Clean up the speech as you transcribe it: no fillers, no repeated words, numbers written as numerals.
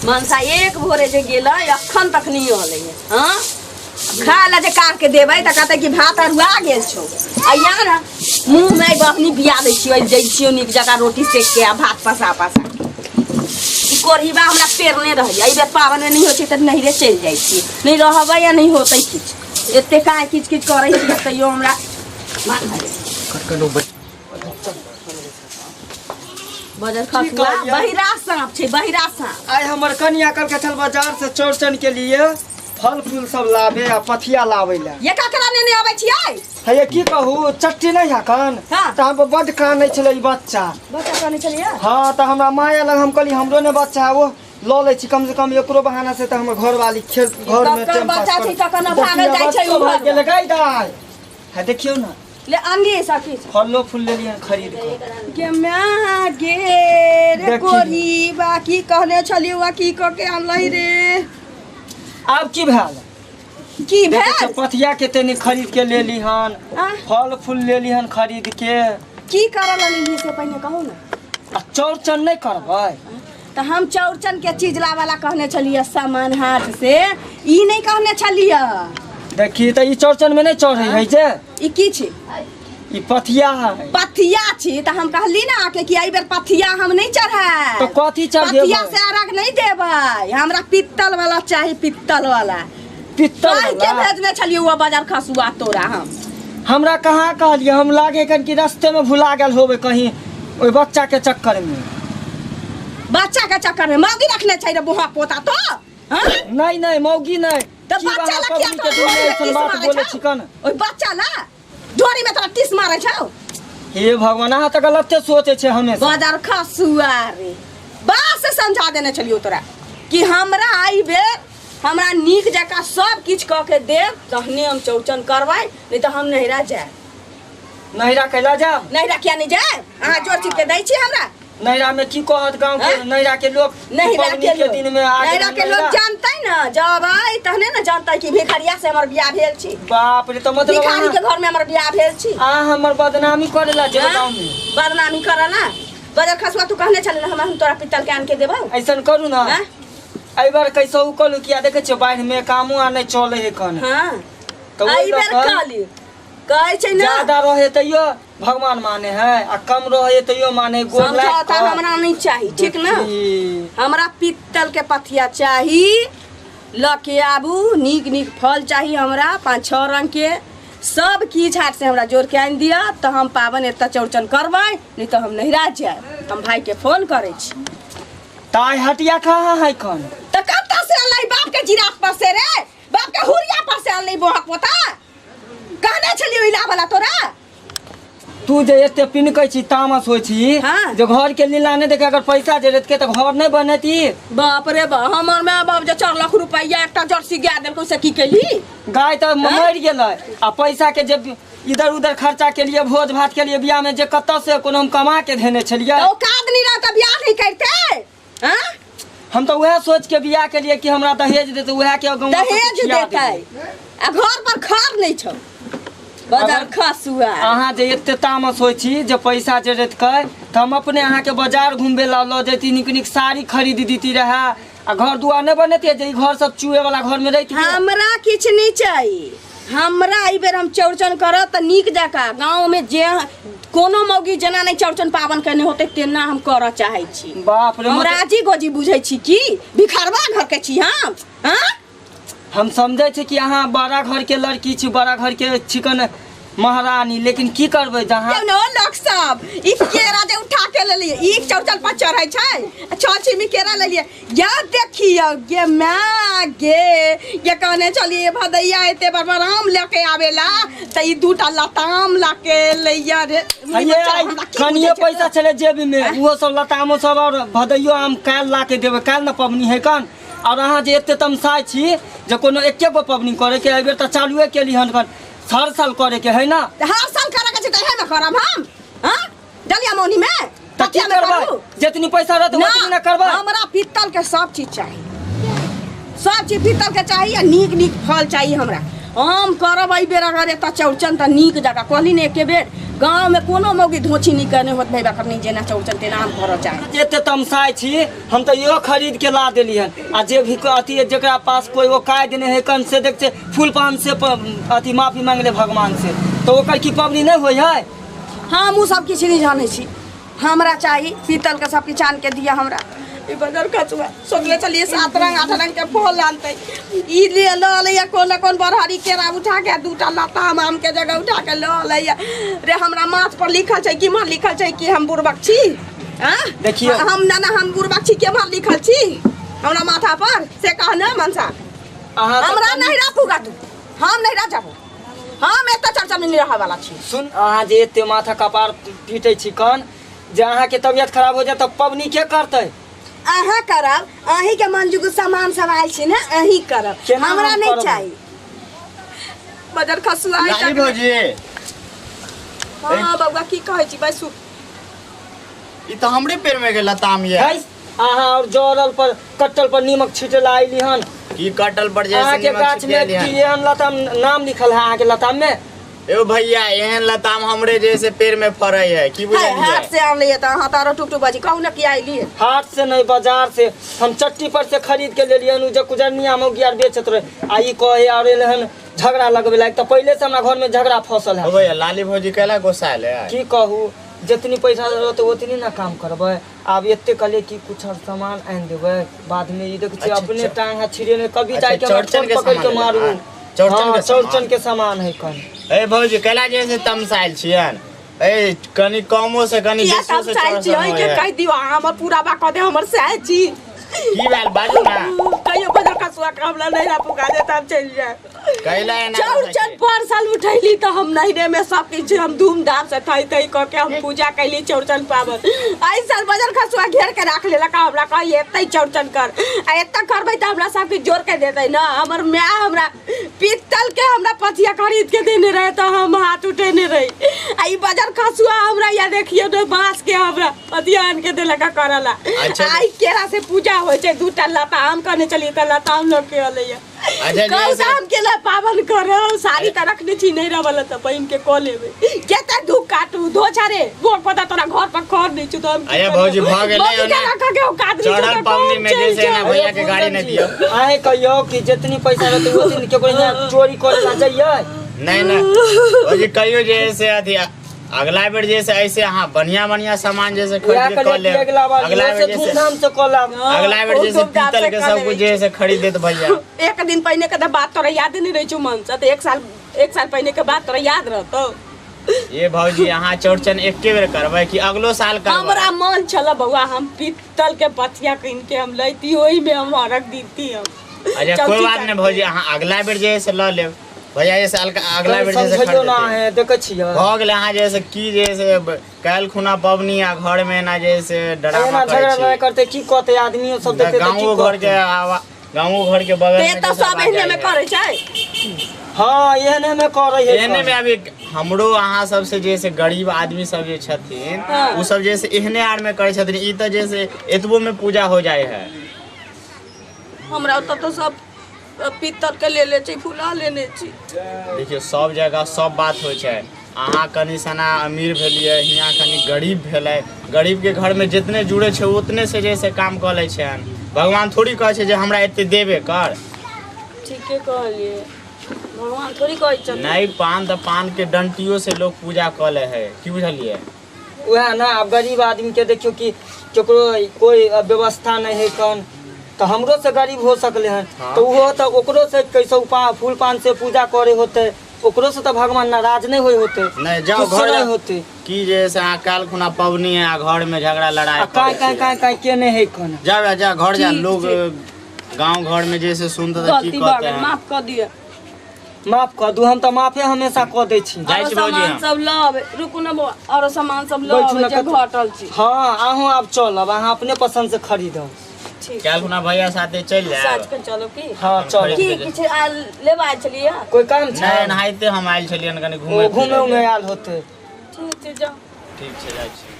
मनसा एक भोरे जे गेलै अखन तक नहि अलै हँ खा ला जे काट के देबै तऽ कहतै कि भात अरुआ गेल छौ आ यहाँ ने मुँह मे बहनी बिया दै छियै दै छियौ नीक जकाँ रोटी सेक के आ भात पसा पसा के ई कोढ़ीबा हमरा पेरने रहैया एहि बेर पाबनि नहि होइ छै तऽ नैहरे चलि जाइ छियै नहि रहबै या नहि होतै किछु एते काज किच किच करै छियै तैयो हमरा मन भऽ जाइ बजर की खसुआ कहलियै? बहिरा साँप छै बहिरा साँप आइ हमर कनिया कहलकै चल बाजार से चौरचन के लिए फल फूल सब लाबे आ पथिया लाबे ला। ये ककरा नेने अबै छियै? हे की कहू, चट्टी नहीं है कन? हाँ। तऽ हम बड्ड कानै छलै ई बच्चा। बच्चा कानै छलैया? हाँ, तऽ हमरा माया लग हम कहली हमरो ने बच्चा है, वो लऽ लै छी कम से कम एकरो बहाना से तऽ हमर घरवाली खेल घर में ककर टाइम पास बच्चा छै करत। तकर ने भागल जाइ छै देखियौ, उम्हर। भागि गेलै गै दाइ। हे देखियौ ने। ले अनली सब किछु। फलो फूल लेलियै हन खरीद कऽ। गे माँ गे रे। देखी। कोरी बा की कहने छलियै वा की कऽ के आनलही रे? आब की भेल? की देखै भेल? छियै, पथिया कते नीक खरीद के लेली हन। आ? फल फूल लेली हन खरीद के। की करऽ लगली से पहिने कहू ने। आ चौरचन नहि करबै? तऽ हम चौरचन के चीज लाबऽ ला कहने छलियै सामान हाट से, ई नहि कहने छलियै। देखी तऽ ई चौरचन में नहि चढ़ै है जे। ई की छी? ई पथिया है। पथिया छी तऽ हम कहली ना अहाँके कि एहि बेर पथिया हम नहि चढ़ायब। तऽ कथी चढ़ेबै? पथिया से अर्घ नहि देबै, हमरा पित्तल वाला चाही, पित्तल वाला। पित्तल कहि के वाला? भेजने छलियै ओ बाजार खसुआ तोरा हम। हमरा कहाँ कहलियै? हम लागे कन कि रास्ते में भुला गेल होबे कहीं ओहि बच्चा के चक्कर में। बच्चा के चक्कर में मौगी रखने छै रे बोहा पोता तो? हाँ? नहीं नहीं, मौगी नहीं। तऽ की बच्चा अहाँ ला किया पबनी तोरा के दिन ढोरी में ऐसन टीस बात मारै बोले छौ? छिकन? ओहि बच्चा ला ढोरी में तोरा टीस मारै छौ? हे भगवान, अहाँ तऽ गलते सोचे छै हमेशा। बाजार खसुआ रे, बात से समझा देने छलियौ तोरा कि हमरा एहि बेर हमरा नीक जकाँ सब किछु कऽ के देब तहने हम चौचन करबै, नहीं तऽ हम नैहरा जायब। नैहरा कैला जायब? नैहरा किया नहीं जायब? अहाँ जोर चीज के दै छी हमरा। नैहरा में की कहत गांव के? हाँ? नैहरा के लोग नैहरा पबनी के लोग दिन में आ नैहरा के लोग जानतै ना, जब आई तहने ना जानतै कि भिखारिया से हमर बियाह भेल छी। बाप रे, तऽ मतलब भिखारी के घर में हमर बियाह भेल छी। अहाँ हमर बदनामी करे ला जे हाँ? गांव में बदनामी करला बजर खसुआ, तू कहने छले ना हम तोरा पित्तल के आन के देबौ। ऐसन करू ना। हाँ? एहि बार कैसो कहलू किया देखै छियै बाढ़ि में कामो आ नहि चले है कन। हाँ। तऽ ओहि एहि बेर लऽ कऽ कहली कहै छै ना ज्यादा रहे तैयो भगवान माने है आ कम रहे तैयो माने गोर लाग समझौता कऽ। हमरा नहीं चाही, ठीक ना? देखी। हमरा पित्तल के पथिया चाही, लऽ के आबू। नीक नीक फल चाही हमरा, पाँच छः रंग के सब किछु हाथ से हमरा जोड़ के आनि दिअ तऽ हम पाबनि एतऽ चौरचन करबै, नहीं तऽ हम नैहरा जायब। हम भाई के फोन करै छी। ताइ हटिया कहाँ है कन? तऽ कतऽ से अनलै? बाप के जिराफ पर से रे, बाप के हुरिया पर से अनलै बोहक पोता। कहने छलियौ इला वाला तोरा। तू जे एते पिनकै छी, तामस होइ छी। हाँ। जे घर के लीला नहि देखे, अगर पैसा जे रहितके तऽ घर नहि बनेती। बाप रे बा, हमर माय बाप जे 4 लाख रुपैआ एकटा जर्सी गाय देलकै से की केली? गाय तऽ हाँ? मरि गेलै आ पैसा के जे इधर उधर खर्चा के लिए, भोज भात के लिए, बियाह में जे कतऽ से कोनो हम कमा के धेने छलियै। तऽ औकात नहि रहत तऽ बियाह नहि करिते? हाँ? हम तऽ उएह सोच के बियाह के लिए कि हमरा दहेज देते, उएह के गौंवा सबके दहेज खिया देतै देबै। आ घर पर खर नहि छौ बजार खसुआ। अहाँ जे एते तामस होइ छी जे पैसा जे रहितकै तऽ हम अपने अहाँके बाजार घुमबै ला लऽ जैती, नीक नीक साड़ी खरीद दीती रहए आ घर दुआर नहि बनेतियै जे ई घर सब चुए वाला घर में रहितियै। हमरा किछु नहि चाही। हमरा एहि बेर हम चौरचन करब तऽ नीक जकाँ गाँवमे जे कोनो मौगी जेना नहि चौरचन पाबनि केने होतै तेना हम करऽ चाहै छी। बाप रे। हम राजी गोजी बुझै छी कि भिखरवा घर के छी हम? हाँ? हम समझै छी कि अहाँ बड़ा घर के लड़की छी, बड़ा घर के चिकन महारानी, लेकिन की करबै जहाँ क्यों न लोक सब ई केरा जे उठा के लेलिए, ई चौचल पर चढ़ै छै, छह छिमी केरा लेलिए। या देखियौ गे माय गे, ये कहने छलिए भदैया एते बड़ बड़ आम लऽ के आवेला तऽ ई दूटा लताम लऽ के लैया रे। हइये हमरा की कनिये बुझै छै? पैसा छलै जेबी में, उहो सब लतामो सब और भदैयो आम काल्हि ला के देबै, काल्हि ने पबनी है कन। और अहाँ जे एते तमसाइ छी जे कोनो एके गो पबनी करे के, एहि बेर तऽ चालुए केली हन कन, हर साल करे के है ना। तऽ हर साल करे के छै तऽ एहे में करब हम? हाँ, डलिया मौनी में तऽ की पथिया में करबै? करू? जितनी पैसा रहतै ना, ओतनी ने करबै। हमरा पित्तल के सब चीज चाही, सब चीज पित्तल के चाही आ नीक नीक फल चाही हमरा। हम करब एहि बेर अगर एतऽ चौड़चन तऽ नीक जकाँ कहली ने एके बेर गाँवमे कोनो मौगी धोछी नहि करने होत भाई बकरनी जेना चौड़चन तेना हम करऽ चाहे एते तमसाइ छी हम तऽ इहो खरीद के ला देली हन आ जे भी अथी जकरा पास कोई औकात नहि है कन से देख छै फूल पान से अथी माफी मांगले भगवान से तऽ ओकर की पबनी नहि होइ है हम ओ सब किछु नहि जानै छी हमरा चाही पीतल के सब किछु आन के दिअ हमरा ई बजर कचुआ सोचले चलिए सात रंग आठ रंग के फूल आनतै ई लिए लऽ लैया कोन कोन बरहरी केरा उठा के दूटा लता आम आम के जगह उठा के लऽ लैया रे हमरा माथ पर लिखल छै केम्हर लिखल छै कि हम बुड़बक छी आँ देखियौ। हम ना ना हम बुड़बक छी केम्हर लिखल छी हमरा माथा पर से कह ने मनसा अहाँ तऽ हमरा नहीं राखूगा तू हम नहीं रह जाबू हम एतऽ चर्चा में नहीं रहै वाला छी सुन अहाँ जे एते माथा कपार पीटै छी कन जे अहाँके तबियत खराब हो जाए तऽ पबनी के करतै अहाँ करब अहीं के मन जुगु सामान सब आयल छै ने अहीं करब केना हम हमरा नहीं करब? चाही बजर खसुआ है लाली तकने। भौजी हाँ बउआ की कहै छी बैसू ई तऽ हमरे पेड़ में के लताम ये है अहाँ और जरल पर कट्टल पर नीमक छीटे ला अइली हन की कटल पर जैसे अहाँके नीमक गाछ में छिटियाली हन। की एहन लताम नाम लिखल है अहाँके लताम में एगो भैया एहन लताम हमरे जैसे पेड़ में फड़े है की है बुझलियै हाथ से आनलियै तऽ अहाँ तऽ आरो टुक टुक बाजी कहू ने की अइली हाथ से नहीं बाजार से हम चट्टी पर से खरीद के लेलियन उ जे कुजरनिया मौगी आर बेचत रहे आ ई कहे आर एले हन झगड़ा लगबे लायक तऽ पहिले से हमरा घर में झगड़ा फसल ओ है भैया लाली भौजी कैला गोसायल है की कहू जितनी पैसा रहत ओतनी ना काम करबै आब एते कहलियै कि कुछ और सामान आनि देबै बाद में ई देखै छियै अच्छा, अपने अच्छा। टांग हाथ छिड़ेने कभी अच्छा, जाय के हमरा चौड़चन ठोर के पकड़ के सामान मारू लेबै, हाँ, चौड़चन हाँ, के चौड़चन सामान। के सामान है कन ए भौजी कैला जैसे तमसायल छियन ए कनि कमो से कनि किया बेसियो से तब चाहै छी चौड़चन अहीं होय के है। कहि दियौ अहाँ हमर पूरा बा कऽ दे हमर सएह छी की भेल बाजू ना कहियो बजर कसुआ के हमरा नहीं पुका दे हम चलि जाए कैला एना चौड़चन पर साल उठैली तऽ हम नैहरे में सब किछु हम धूमधाम से थई थई कऽ के हम पूजा कैली चौड़चन पाबनि एहि साल बजर खसुआ घेर के राख लेलक आ हमरा कहै एतै चौड़चन कर आ एतऽ करबै तऽ हमरा सब किछु जोड़ के देतै ने हमर माय हमरा पीतल के हमरा पथिया खरीद के देने रहे तऽ हम हाथ उठेने रही आ ई बजर खसुआ हमरा या देखियौ ने बाँस के हमरा पथिया आन के देलक आ करला अच्छा। आ ई केरा से पूजा होइ छै दूटा लता आम कहने छलियै तऽ लता आम लऽ के अलैया अच्छा कहू जैसे हम केला पावन करब साड़ी तऽ रखने छी नहीं रहल तऽ पहिन के कऽ लेबै केते दुख काटू धो छारे बोर पता तोरा घर पर खर नहीं छौ तऽ हम की अरे करियौ? भौजी, भऽ गेलै मम्मी के ओने। रखऽ के औकात नहीं छौ चढ़ल तऽ पबनी कौन में चलि जैसे ना जाउ? भैया के गाड़ी नहीं दियौ अहें कहियो कि जितनी पैसा रहतै ओतनी केकरो यहाँ चोरी करे ला जइयै नहीं नहीं भौजी कहियो जैसे अथी अगला बेर जैसे ऐसे हाँ बढ़िया बढ़िया सामान जैसे वएह खरीद के कहलियै कऽ कि लेब अगला बार अगला इहो से बेर जैसे धूमधाम से कऽ लेब अगला बेर खूब जैसे धूमधाम पीतल से के कऽ सब लेबै कुछ जैसे खरीद देत भैया एक दिन पहिने के तऽ बात तोरा याद नहीं रहै छौ मन से तऽ एक साल पहिने के बात तोरा याद रहतौ ये भौजी अहाँ चौड़चन एके बेर करबै कि अगलो साल करबै हमरा मन छल बौआ हम पीतल के पथिया कीन के हम लैती ओहिमे हम अरघ दीती हम अच्छा कोई बात नहीं भौजी अहाँ अगला बेर जे है से लऽ लेब भैया जैसे अगला बेर जैसे समझियौ ना खरीद है देखै छियै भऽ गेलै अहाँ जैसे की जैसे काल्हि खुना पबनी आ घर में एना जैसे ड्रामा एना करै झगड़ा लड़ाई छी करतै की कहतै आदमियो सब देखतै तऽ की गाँवो घर के कहतै गाँवो घर के बगल ते में तऽ जैसे सब आवाज एहने में जाइए। करै छै हाँ एहने में करै है एहने में अभी हमरो अहाँ सबसे जैसे गरीब आदमी सब जे छथिन हाँ। ओ सब जैसे एहने आर में करै छथिन ई तऽ जैसे एतबो में पूजा हो जाइ है हमरा ओतऽ तऽ सब पीतल के लेले छी फुला लेने छी देखियौ सब जगह सब बात होइ छै अहाँ कनि सना अमीर भेलियै हियाँ कनि गरीब भेलै गरीबके घरमे जितने जुड़ै छै उतने से जे से काम कऽ लै छनि भगवान थोड़ी कहै छै जे हमरा एते देबे कर ठीके कहलियै भगवान थोड़ी कहै छथिन नहि पान तऽ पानके डंटियो से लोग पूजा कऽ लै है की बुझलियै वएह ने आब गरीब आदमीके देखियौ कि केकरो कोइ व्यवस्था नहि है कन तऽ हमरो से गरीब हो सकले हन हाँ। तऽ ओहो तऽ ओकरो से कैसे पा फूल पान से पूजा करे होते ओकरो से तऽ भगवान नाराज नहि होइ होते नहि जाओ गुस्सा घर नहि होते की जे से अहाँ काल्हि खुना पबनी है आ घर में झगड़ा लड़ाई आ काय काय काय काय के नहि है कन जा जा घर जा ठीक लोग छै। गांव घर में जैसे सुनते तऽ की गलती भऽ कहते गेल हैं माफ कऽ दिअ माफ कऽ दू हम तऽ माफे हमेशा कऽ दै छी जाइ आरो छी भौजी सामान हम। सब लऽ अबै रुकू ने बौआ आरो सामान सब लऽ बैठू अबै ने जे कतौ। घटल छी हँ अहूँ आब चलब अहाँ अपने पसन्द से खरीदब ठीक काल्हि खुना भैया साथे चलि साँझ जायब के चलब की हँ चलब की किछु आयल लेबऽ आयल छलियै कोइ काम छै नहि एनाहिते हम आयल छलियनि कनि ओ घूमे घूमे उमे आयल होते ठीक छै जाउ ठीक छै जाइ छी